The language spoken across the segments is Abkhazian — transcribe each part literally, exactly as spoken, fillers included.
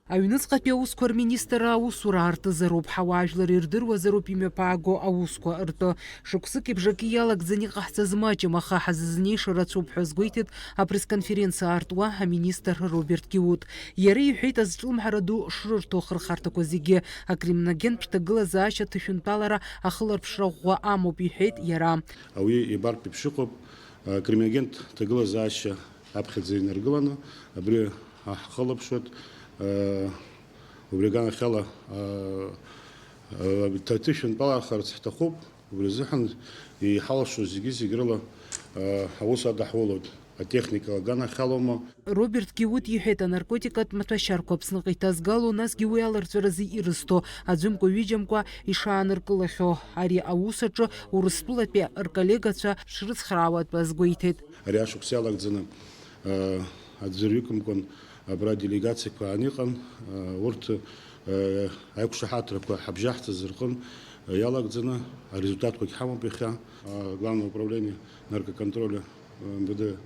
Аҩныҵҟатәи аусқәа рминистрра аусура аартызароуп, ҳауаажәлар ирдыруазароуп имҩаԥааго аусқәа ртәы. Шықәсыки бжаки иалагӡаны иҟаҳҵаз маҷым, аха ҳазызнеиша рацәоуп ҳәа азгәеиҭеит апресс-конференциа аартуа аминистр Роберт Киут. Иара иҳәеит азҿлымҳара ду шрырҭо ахырхарҭақәа зегьы, акриминогентә ҭагылазаашьа ҭышәынтәалара ахыларԥшра ӷәӷәа амоуп, иҳәеит иара. Ауаҩы ибартә еиԥш иҟоуп, акриминогентә ҭагылазаашьа аԥхьаӡа инаргыланы, абри ҳахылаԥшуеит, убри аганахьала, ҭышәынтәалахарц ҳҭахуп, убри азыҳәан иҳалшо зегьы-зегь рыла аус адаҳулоит, атехникала аганахьалоума. Роберт Киут иҳәеит, анаркотикатә маҭәашьарқәа Аԥсныҟа иҭазгало, насгьы уи аларҵәаразы ирызҭо, аӡәымкәа-ҩыџьамкәа ишааныркылахьоу ари аус аҿы Урыстәылатәи рколлегацәа шрыцхраауатәу азгәеиҭеит. Ари ашықәс иалагӡаны, аа, аӡәырҩыкымкәан абра делегациақәа аан иҟан, аа, урҭ, аа, аиқәшаҳаҭрақәа ҳабжьаҳҵаз рҟын, аа, иалагӡаны арезультатқәагь ҳамоуп иахьа. Аа, Главное управление наркоконтроля, аа, М В Д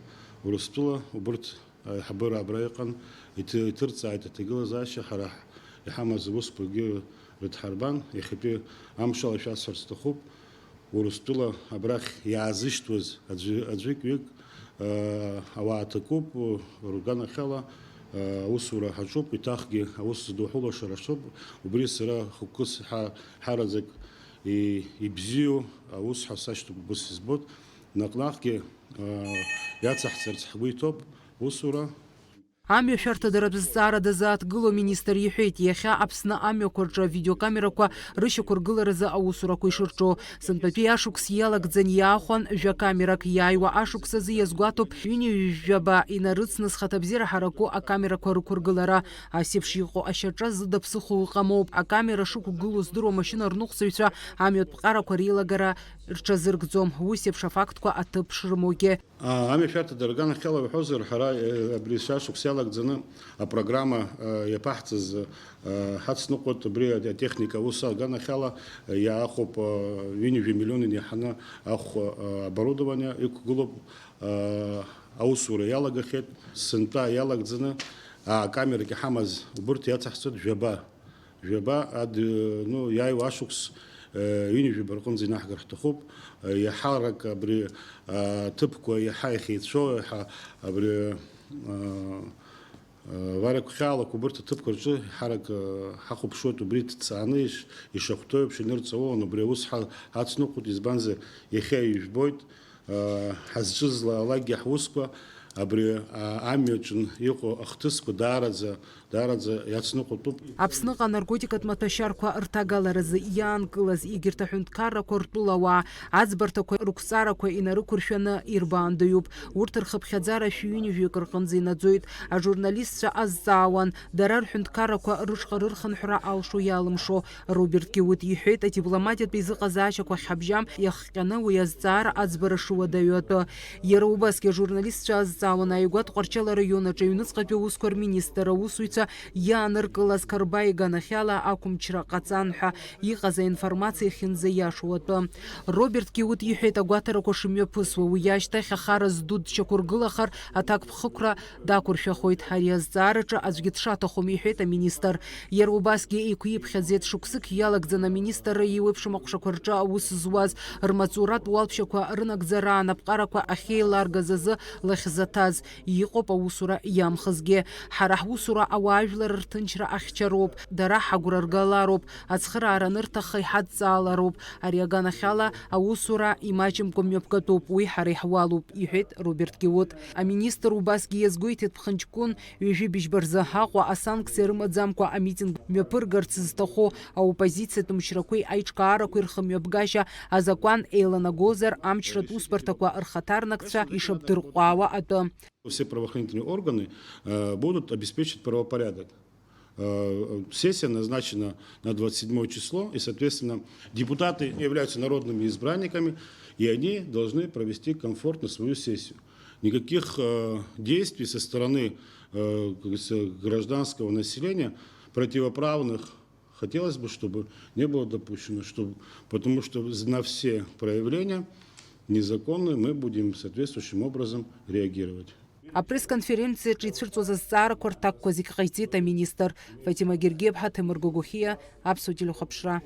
Урыстәыла, убырҭ аиҳабыра абра иҟан, иҭы-, иҭырҵааит аҭагылазаашьа, ҳара ҳ-, иҳамаз аусқәагьы рыдҳарбан, иахьатәи амшала шәасҳәарц сҭахуп. Урыстәыла абрахь иаазышьҭуаз аӡәы-, аӡәык-ҩык, аа, ауаа ҭакуп, рганахьала, аа, аусура ҳаҿуп, еиҭахгьы аус зду ҳулашар аҽуп, убри сара хықәкыс ҳа-, ҳараӡак и-, ибзиоу аус ҳәа сашьҭоуп, убыс избоит, наҟ-наҟгьы, аа, иацаҳҵарц ҳгәы иҭоуп усура. Амҩа шәарҭадаратә зҵаара дазааҭгыло аминистр иҳәеит, иахьа Аԥсны амҩақәа рҿы авидеокамерақәа рышьақәыргыларазы аусурақәа ишырҿоу. Сынтәатәи ашықәс иалагӡан иаахәан жәа камерак, иааиуа ашықәс азы иазгәаҭоуп ҩынҩажәаба инарыцны зхаҭабзиара ҳараку акамерақәа рықәыргылара. Ас еиԥш иҟоу ашьаҿа зыда ԥсыхәа ыҟамоуп. Акамера шықәгылоу здыруа амашьына рныҟәцаҩцәа амҩатә ԥҟарақәа реилагара рҽазыркӡом, ус еиԥш афактқәа аҭыԥ шрымоугьы. А, амҩа шәарҭада рганахьала уҳәозар, ҳара, э, абри сашықәс иалагӡаны апрограмма, э, иаԥаҳҵаз, э, ҳацныҟәоит, абри атехника аус аганахьала, э, иаахәоуп, э, ҩынҩажәа миллион инаҳаны ахә, э, оборудование иқәгылоуп, э, аусура иалагахьеит, сынтәа иалагӡаны, а, камерак иҳамаз убырҭ иацаҳҵоит жәаба. Жәаба ад-, ну, иааиуа ашықәс, э, ҩынҩажәаба рҟынӡа инаҳгар ҳҭахуп. Э, иаҳарак абри, э, ҭыԥқәа иаҳа ихеицәоу, иаҳа абри, э, э, варақә хьаалақәа убырҭ аҭыԥқәа рҿы иаҳарак, э, ҳахәаԥшуеит, убри ҭҵааны иш-, ишахәҭоу еиԥш инырҵауан, убри аус ҳа-, ҳацныҟәоит, избанзар, иахьа ижәбоит. Ҳазҿызлаалакгьы ҳусқәа абри амҩаҿы иҟоу ахҭысқәа даараӡа, даараӡа иацныҟәатәуп. Аԥсныҟа анаркотикатә маҭәашьарқәа рҭагаларазы иаанкылаз егьырҭ аҳәынҭқаррақәа ртәылауаа аӡбарҭақәа рықәҵарақәа инарықәыршәаны ирбаандаҩуп. Урҭ рхыԥхьаӡара шәи ҩынҩажәаҩык рҟынӡа инаӡоит. Ажурналистцәа азҵаауан, дара рҳәынҭқаррақәа рышҟа рырхынҳәра алшо-иалымшо. Роберт Киут иҳәеит, адипломатиатә еизыҟазаашьақәа хьабжьам иахҟьаны уи азҵаара аӡбара шуадаҩу атәы. Иара убасгьы ажурналистцәа азҵаауан, Ааигәа Тҟәарчал араион аҿы аҩныҵҟатәи аусқәа рминистр аусзуҩцәа иааныркылаз Қарбаи иганахьала ақәымчра ҟаҵан ҳәа иҟаз аинформациа ахьынӡаиашоу атәы. Роберт Киут иҳәеит, агәаҭарақәа шымҩаԥысуа, уи ашьҭахь ахара зду дшьақәыргылахар, аҭакԥхықәра дақәыршәахоит. Ари азҵаараҿы аӡәгьы дшаҭахым, иҳәеит аминистр. Иара убасгьы еиқәиԥхьаӡеит, шықәсык иалагӡаны аминистрра еиуеиԥшым аҟәшақәа рҿы аус зуаз, рмаҵуратә уалԥшьақәа рынагӡараан аԥҟарақәа ахьеиларгаз азы лахьзаҭаз. Иҟоуп аусура иамхызгьы. Ҳара ҳусура ауаажәлар рҭынчра ахьчароуп, дара ҳагәра ргалароуп, ацхыраара анырҭахха иҳадҵаалароуп. Ари аганахьала аусура имаҷымкәа мҩаԥгатәуп, уи ҳара иҳуалуп, иҳәеит Роберт Киут. Аминистр убасгьы иазгәеиҭеит, Ԥхынҷкәын ҩажәи быжьба рзы Аҟәа асанкциа рымаӡамкәа амитинг мҩаԥыргарц зҭаху аоппозициатә мчрақәеи аиҿкаарақәеи рхымҩаԥгашьа азакәан еиланагозар, амчратә усбарҭақәа рхаҭарнакцәа ишабдырҟәаауа атәы. Все правоохранительные органы, э, будут обеспечивать правопорядок. Э, сессия назначена на двадцать седьмое число, и, соответственно, депутаты являются народными избранниками, и они должны провести комфортно свою сессию. Никаких, э, действий со стороны, э, как говорится, гражданского населения противоправных хотелось бы, чтобы не было допущено, чтобы, потому что на все проявления незаконные мы будем соответствующим образом реагировать. Апресс-конференциаҿы ицәырҵуаз азҵаарақәа рҭакқәа зегь ҟаиҵеит аминистр. Фатима Гергиаԥҳа, Ҭемыр Гогохиа, Аԥсуа телехәаԥшра.